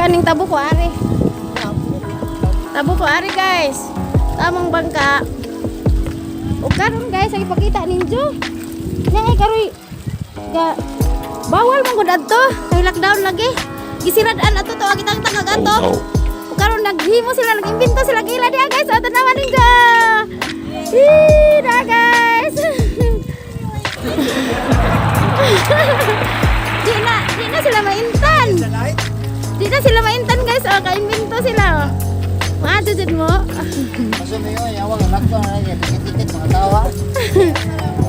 Aning tabo ko ari. Tabo ko ari, guys. Tamang bangka. O karon, guys, ang ipakita ninyo. Nya ay karoy ga bawal man gud adto kay lockdown lagi. Gisirad-an ato to kitang tagag ato. O karon naghimo sila, nag-imbento sila gila diha, guys. O tanawan ninyo. Hee, na, guys. Di na sila maintan. Di na sila maintan, guys. O, kaimbento sila. O. Mga jud mo. Masumiyo, yawang lockdown na lagi, tikit-tikit mga tao ha.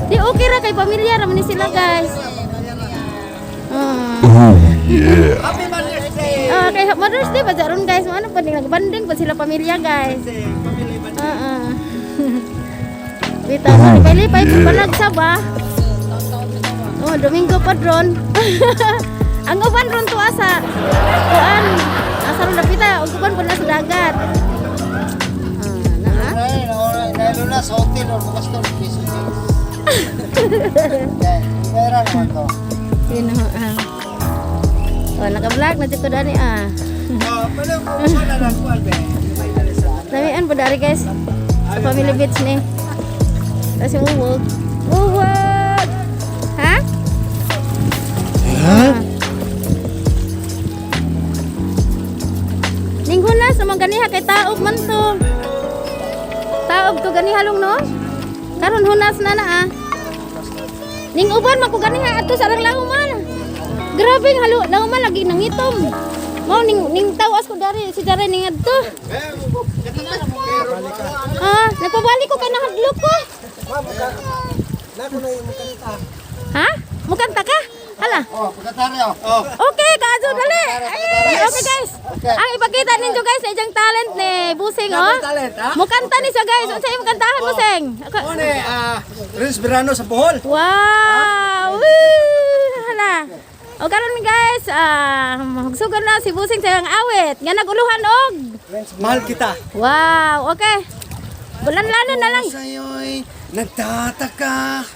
Di okay ra kay pamilya ra man ni sila, guys. Ah. Oh yeah. Happy Mother's Day! Ah, kay Mother's Day ba ron, guys? Ano pa nagbanding pa sila pamilya, guys. Ah, ah. Bitaw, oh, lipay-lipay yeah. Palag sa ba? Oh, Domingo pa ron. Ang uban ron tuwa sa kuan. Asa ron dapita, ang uban pa na sa dagat. Ah, na. Ah. Ay, nailo na sa hotel or bukas to, piso. Pera naman to. Sino ah. Oh, naka-vlog na dito dani ah. Oh, pero kung wala lang kuan be. Lamian po dari, guys. Sa Family Beach ni. Kasi uwog. Uwog! Ha? Ha? Linggo na sa mga ganiha kay taob man to. Taob to ganiha long no? Karon hunas na na ah. Ning uban man ko ganiha ato sa arang lauman. Grabe ang halo, lauman lagi nangitom. Mao ning tawas ko dari si dari ning adto. Ah, nagpabalik ko kay nahadlok ko. Ha? Mukanta ka? Hala. Oh, pagkatari oh. Oh. Okay, kaso dali. Ay, okay, guys. Okay. Ang ipakita ninyo, guys, sa iyang talent ni Busing oh. Talent, ha? Mukanta ni siya, guys. Unsa imong kantahan, Busing? Ano eh, Rins Verano sa Bohol. Wow! Woo! Hala. O karon, guys, ah, magsugal na si Busing sa iyang awit. Nga naguluhan og. Mahal kita. Wow, okay. Bulan-lano na lang. Sa'yo'y nagtataka.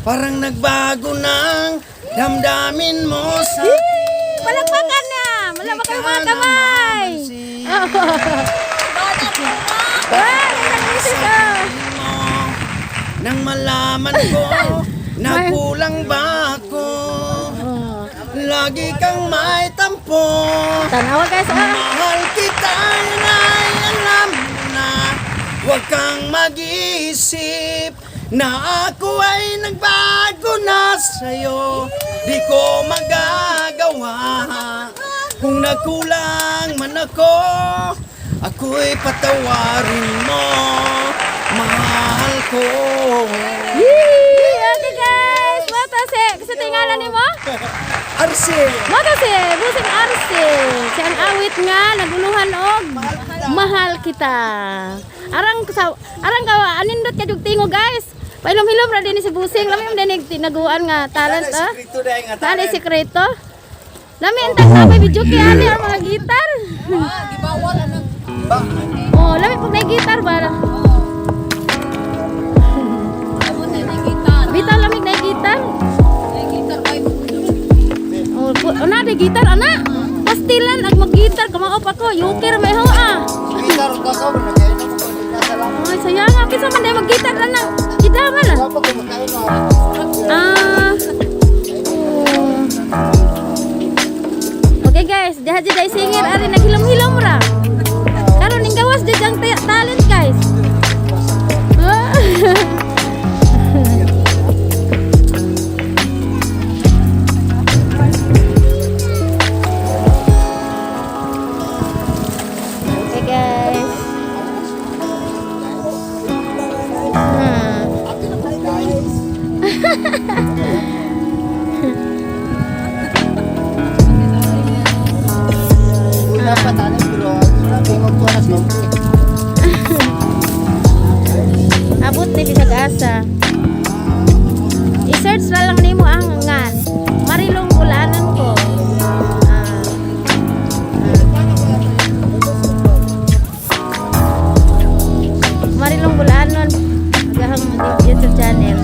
Parang nagbago ng damdamin mo sa Yee! Palakpakan na! Wala ba kayong mga kamay? Wow! Nag-misis oh! Mo. Nang malaman ko na kulang ba ako, lagi kang may tampo. Tanawa, guys ah. Mahal kita, yun ay alam mo na. Huwag kang mag-iisip na ako ay nagbago na sa'yo. Di ko magagawa. Kung nagkulang man ako, ako'y patawarin mo, mahal ko. Yee! Okay, guys! Mata si, kasi tingalan ni mo? Arce! Mata si Busing Arce. Siya ang awit nga naguluhan og Mahal Kita. Arang sa arang ka anindot ka jug tingo, guys. Pailom-hilom ra din ni si Busing. Lami man din tinaguan nga talent ah. Sekreto dahil nga Tali talent. sikreto. Lami ang tag video kay ani ang mga gitar. Oh, lami pag may gitar ba? Bitaw lamig na gitar. Oh, ana di gitar ana. Pastilan ag mag-gitar kamao pa ko. Yukir may ho ah. Gitar ka ko, nagkainom ko nasa lang. Ay, sayang ah. Kinsa man day mag-gitar ana. Gidaman ah. Wala pa ko makain oh. Ah. Oh. Okay, guys, diha jud ay singer ari naghilom-hilom ra. Karon ning gawas jud ang talent, guys. Ah. Okay, guys. Wala pa tayo pero tingog ko na sa hotel. Abot ni bisag asa. I-search na lang nimo ang ngan. Marilong Bulanan ko. Ah. Ah. Marilong Bulanon. Agahang YouTube channel.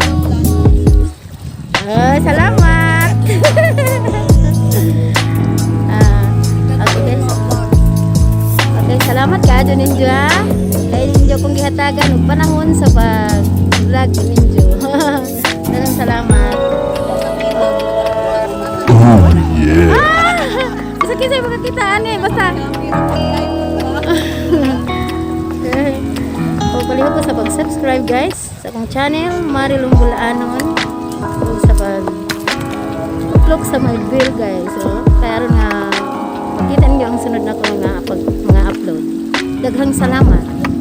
Akong gihatagan og panahon sa pag vlog ninyo. Daghang salamat. Oh yeah. Ah! Basta kinsa makakita ani basta. O palihog ko sa pag-subscribe, guys, sa akong channel Marilong Bulaanon o sa pag click sa my bell, guys. So, kaya aron nga makita ninyo ang sunod na ko mga upload. Daghang salamat.